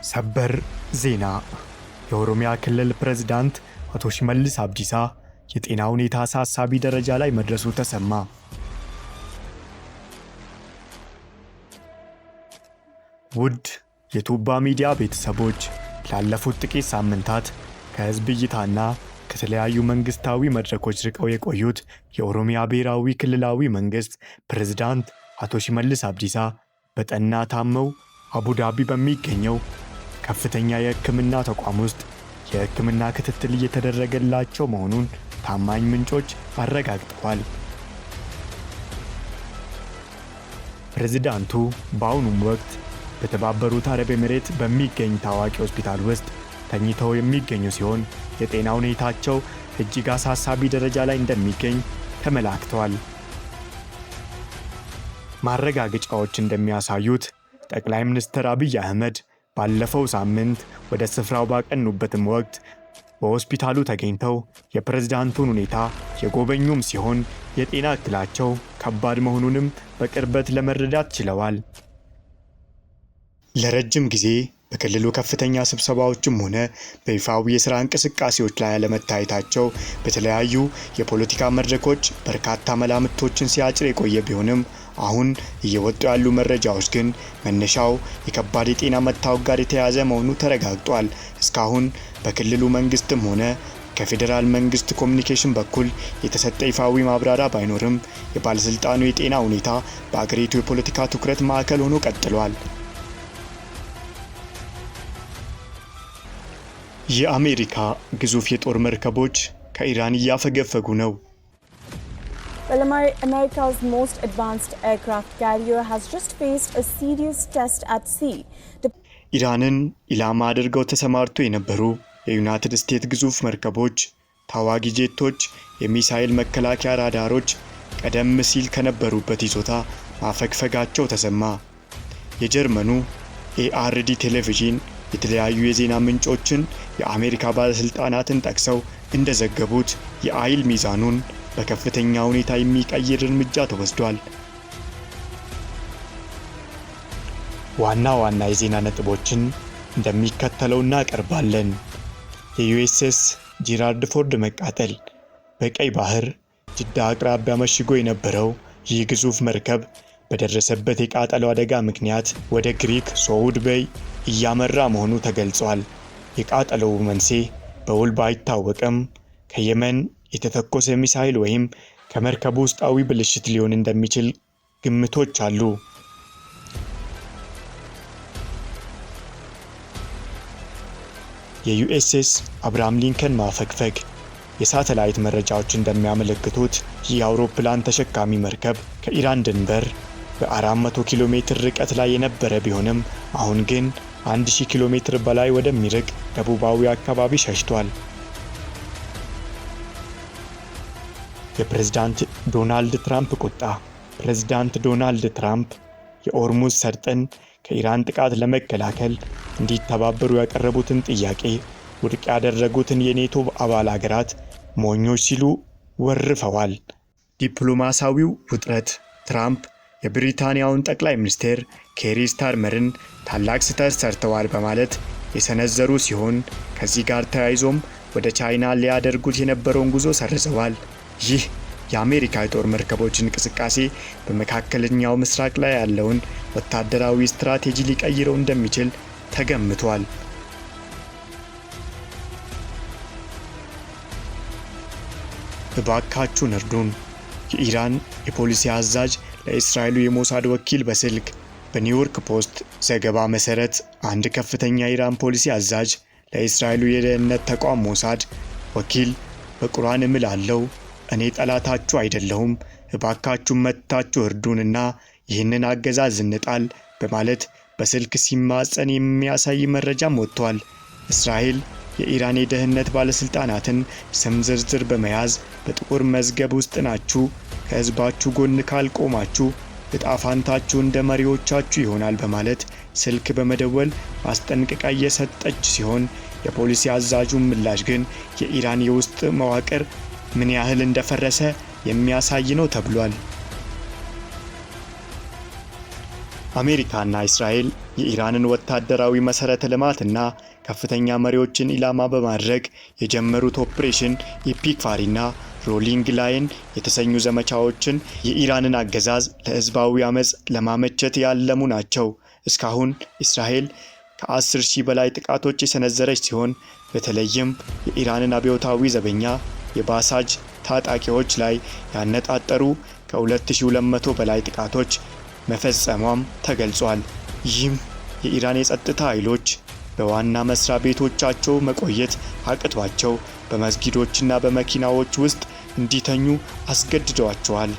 ሰበር ዜና። የኦሮሚያ ክልል ፕሬዝዳንት አቶ ሽመልስ አብዲሳ የጤና ሁኔታ አሳሳቢ ደረጃ ላይ መድረሱ ተሰማ። ውድ የቱባ ሚዲያ ቤተሰቦች፣ ላለፉት ጥቂት ሳምንታት ከህዝብ እይታና ከተለያዩ መንግስታዊ መድረኮች ርቀው የቆዩት የኦሮሚያ ብሔራዊ ክልላዊ መንግስት ፕሬዝዳንት አቶ ሽመልስ አብዲሳ በጠና ታመው አቡዳቢ በሚገኘው ከፍተኛ የሕክምና ተቋም ውስጥ የሕክምና ክትትል እየተደረገላቸው መሆኑን ታማኝ ምንጮች አረጋግጠዋል። ፕሬዝዳንቱ በአሁኑም ወቅት በተባበሩት አረብ ኤሚሬት በሚገኝ ታዋቂ ሆስፒታል ውስጥ ተኝተው የሚገኙ ሲሆን፣ የጤና ሁኔታቸው እጅግ አሳሳቢ ደረጃ ላይ እንደሚገኝ ተመላክተዋል። ማረጋገጫዎች እንደሚያሳዩት ጠቅላይ ሚኒስትር አብይ አህመድ ባለፈው ሳምንት ወደ ስፍራው ባቀኑበትም ወቅት በሆስፒታሉ ተገኝተው የፕሬዝዳንቱን ሁኔታ የጎበኙም ሲሆን፣ የጤና እክላቸው ከባድ መሆኑንም በቅርበት ለመረዳት ችለዋል። ለረጅም ጊዜ በክልሉ ከፍተኛ ስብሰባዎችም ሆነ በይፋዊ የሥራ እንቅስቃሴዎች ላይ አለመታየታቸው በተለያዩ የፖለቲካ መድረኮች በርካታ መላምቶችን ሲያጭር የቆየ ቢሆንም፣ አሁን እየወጡ ያሉ መረጃዎች ግን መነሻው የከባድ የጤና መታወክ ጋር የተያያዘ መሆኑ ተረጋግጧል። እስካሁን በክልሉ መንግስትም ሆነ ከፌዴራል መንግስት ኮሚኒኬሽን በኩል የተሰጠ ይፋዊ ማብራሪያ ባይኖርም፣ የባለስልጣኑ የጤና ሁኔታ በአገሪቱ የፖለቲካ ትኩረት ማዕከል ሆኖ ቀጥሏል። የአሜሪካ ግዙፍ የጦር መርከቦች ከኢራን እያፈገፈጉ ነው። Well, America's most advanced aircraft carrier has just faced a serious test at sea. ኢራንን ኢላማ አድርገው ተሰማርተው የነበሩ የዩናይትድ ስቴትስ ግዙፍ መርከቦች፣ ተዋጊ ጄቶች፣ የሚሳኤል መከላከያ ራዳሮች ቀደም ሲል ከነበሩበት ይዞታ ማፈግፈጋቸው ተሰማ። የጀርመኑ ኤአርዲ ቴሌቪዥን የተለያዩ የዜና ምንጮችን የአሜሪካ ባለስልጣናትን ጠቅሰው እንደዘገቡት የኃይል ሚዛኑን በከፍተኛ ሁኔታ የሚቀይር እርምጃ ተወስዷል። ዋና ዋና የዜና ነጥቦችን እንደሚከተለው እናቀርባለን። የዩኤስኤስ ጂራልድ ፎርድ መቃጠል። በቀይ ባህር ጅዳ አቅራቢያ መሽጎ የነበረው ይህ ግዙፍ መርከብ በደረሰበት የቃጠሎ አደጋ ምክንያት ወደ ግሪክ ሶውድ ቤይ እያመራ መሆኑ ተገልጿል። የቃጠሎው መንስኤ በውል ባይታወቅም ከየመን የተተኮሰ ሚሳይል ወይም ከመርከቡ ውስጣዊ ብልሽት ሊሆን እንደሚችል ግምቶች አሉ። የዩኤስኤስ አብርሃም ሊንከን ማፈግፈግ። የሳተላይት መረጃዎች እንደሚያመለክቱት ይህ አውሮፕላን ተሸካሚ መርከብ ከኢራን ድንበር በ400 ኪሎ ሜትር ርቀት ላይ የነበረ ቢሆንም፣ አሁን ግን 1000 ኪሎ ሜትር በላይ ወደሚርቅ ደቡባዊ አካባቢ ሸሽቷል። የፕሬዝዳንት ዶናልድ ትራምፕ ቁጣ። ፕሬዝዳንት ዶናልድ ትራምፕ የኦርሙዝ ሰርጥን ከኢራን ጥቃት ለመከላከል እንዲተባበሩ ያቀረቡትን ጥያቄ ውድቅ ያደረጉትን የኔቶ አባል አገራት ሞኞች ሲሉ ወርፈዋል። ዲፕሎማሲያዊው ውጥረት። ትራምፕ የብሪታንያውን ጠቅላይ ሚኒስትር ኬሪ ስታርመርን ታላቅ ስህተት ሰርተዋል በማለት የሰነዘሩ ሲሆን፣ ከዚህ ጋር ተያይዞም ወደ ቻይና ሊያደርጉት የነበረውን ጉዞ ሰርዘዋል። ይህ የአሜሪካ የጦር መርከቦች እንቅስቃሴ በመካከለኛው ምስራቅ ላይ ያለውን ወታደራዊ ስትራቴጂ ሊቀይረው እንደሚችል ተገምቷል። እባካችሁን እርዱን። የኢራን የፖሊሲ አዛዥ ለእስራኤሉ የሞሳድ ወኪል በስልክ። በኒውዮርክ ፖስት ዘገባ መሰረት አንድ ከፍተኛ የኢራን ፖሊሲ አዛዥ ለእስራኤሉ የደህንነት ተቋም ሞሳድ ወኪል "በቁርአን እምላለሁ፣ እኔ ጠላታችሁ አይደለሁም፣ እባካችሁ መጥታችሁ እርዱንና ይህንን አገዛዝ እንጣል" በማለት በስልክ ሲማጸን የሚያሳይ መረጃም ወጥቷል። እስራኤል የኢራን የደህንነት ባለስልጣናትን ስም ዝርዝር በመያዝ "በጥቁር መዝገብ ውስጥ ናችሁ፣ ከህዝባችሁ ጎን ካልቆማችሁ ዕጣ ፋንታችሁ እንደ መሪዎቻችሁ ይሆናል" በማለት ስልክ በመደወል ማስጠንቀቂያ እየሰጠች ሲሆን፣ የፖሊሲ አዛዡ ምላሽ ግን የኢራን የውስጥ መዋቅር ምን ያህል እንደፈረሰ የሚያሳይ ነው ተብሏል። አሜሪካና እስራኤል የኢራንን ወታደራዊ መሰረተ ልማትና ከፍተኛ መሪዎችን ኢላማ በማድረግ የጀመሩት Operation Epic Fury ና Roaring Lion የተሰኙ ዘመቻዎችን የኢራንን አገዛዝ ለህዝባዊ አመፅ ለማመቸት ያለሙ ናቸው። እስካሁን እስራኤል ከ10,000 በላይ ጥቃቶች የሰነዘረች ሲሆን፣ በተለይም የኢራንን አብዮታዊ ዘበኛ የባሳጅ ታጣቂዎች ላይ ያነጣጠሩ ከ2200 በላይ ጥቃቶች መፈጸሟም ተገልጿል። ይህም የኢራን የጸጥታ ኃይሎች በዋና መስሪያ ቤቶቻቸው መቆየት አቅቷቸው በመስጊዶችና በመኪናዎች ውስጥ እንዲተኙ አስገድደዋቸዋል።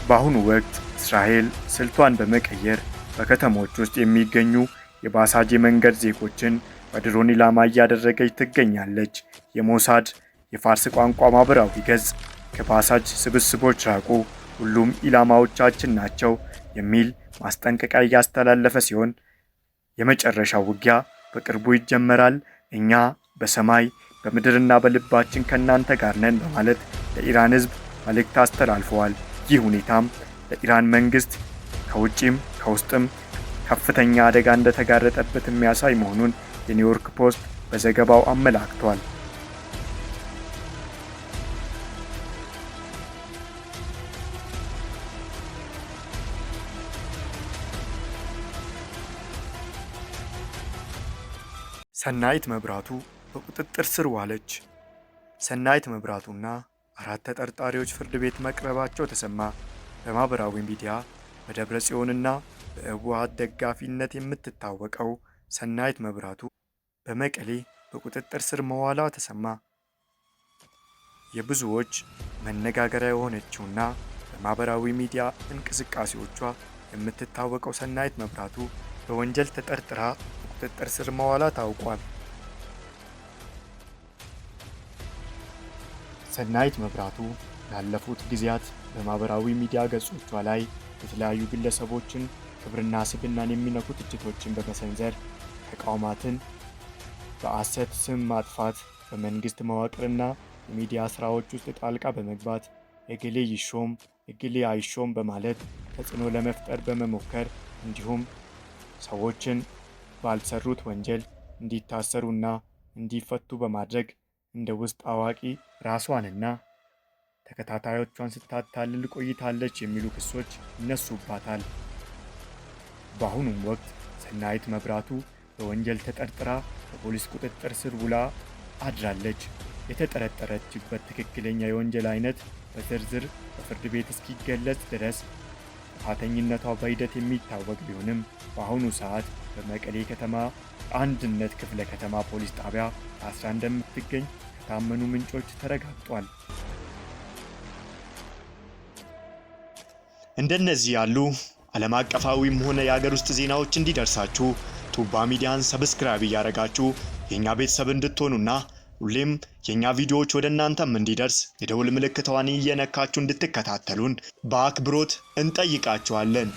በአሁኑ ወቅት እስራኤል ስልቷን በመቀየር በከተሞች ውስጥ የሚገኙ የባሳጅ የመንገድ ዜጎችን በድሮን ኢላማ እያደረገች ትገኛለች። የሞሳድ የፋርስ ቋንቋ ማህበራዊ ገጽ "ከባሳጅ ስብስቦች ራቁ፣ ሁሉም ኢላማዎቻችን ናቸው" የሚል ማስጠንቀቂያ እያስተላለፈ ሲሆን፣ "የመጨረሻው ውጊያ በቅርቡ ይጀመራል፣ እኛ በሰማይ፣ በምድርና በልባችን ከእናንተ ጋር ነን" በማለት ለኢራን ሕዝብ መልእክት አስተላልፈዋል። ይህ ሁኔታም ለኢራን መንግስት ከውጪም ከውስጥም ከፍተኛ አደጋ እንደተጋረጠበት የሚያሳይ መሆኑን የኒውዮርክ ፖስት በዘገባው አመላክቷል። ሰናይት መብራቱ በቁጥጥር ስር ዋለች። ሰናይት መብራቱና አራት ተጠርጣሪዎች ፍርድ ቤት መቅረባቸው ተሰማ። በማህበራዊ ሚዲያ በደብረ ጽዮንና በህወሓት ደጋፊነት የምትታወቀው ሰናይት መብራቱ በመቀሌ በቁጥጥር ስር መዋሏ ተሰማ። የብዙዎች መነጋገሪያ የሆነችውና በማህበራዊ ሚዲያ እንቅስቃሴዎቿ የምትታወቀው ሰናይት መብራቱ በወንጀል ተጠርጥራ በቁጥጥር ስር መዋሏ ታውቋል። ሰናይት መብራቱ ላለፉት ጊዜያት በማህበራዊ ሚዲያ ገጾቿ ላይ የተለያዩ ግለሰቦችን ክብርና ስብዕናን የሚነኩ ትችቶችን በመሰንዘር ተቋማትን በሐሰት ስም ማጥፋት፣ በመንግስት መዋቅርና የሚዲያ ስራዎች ውስጥ ጣልቃ በመግባት እገሌ ይሾም፣ እገሌ አይሾም በማለት ተጽዕኖ ለመፍጠር በመሞከር፣ እንዲሁም ሰዎችን ባልሰሩት ወንጀል እንዲታሰሩና እንዲፈቱ በማድረግ እንደ ውስጥ አዋቂ ራሷንና ተከታታዮቿን ስታታልል ቆይታለች የሚሉ ክሶች ይነሱባታል። በአሁኑም ወቅት ሰናይት መብራቱ በወንጀል ተጠርጥራ በፖሊስ ቁጥጥር ስር ውላ አድራለች። የተጠረጠረችበት ትክክለኛ የወንጀል አይነት በዝርዝር በፍርድ ቤት እስኪገለጽ ድረስ ጥፋተኝነቷ በሂደት የሚታወቅ ቢሆንም፣ በአሁኑ ሰዓት በመቀሌ ከተማ አንድነት ክፍለ ከተማ ፖሊስ ጣቢያ ታስራ እንደምትገኝ ከታመኑ ምንጮች ተረጋግጧል። እንደነዚህ ያሉ ዓለም አቀፋዊም ሆነ የሀገር ውስጥ ዜናዎች እንዲደርሳችሁ ቱባ ሚዲያን subscribe እያደረጋችሁ የእኛ ቤተሰብ እንድትሆኑና ሁሌም የእኛ ቪዲዮዎች ወደ እናንተም እንዲደርስ የደውል ምልክቷን እየነካችሁ እንድትከታተሉን በአክብሮት እንጠይቃችኋለን።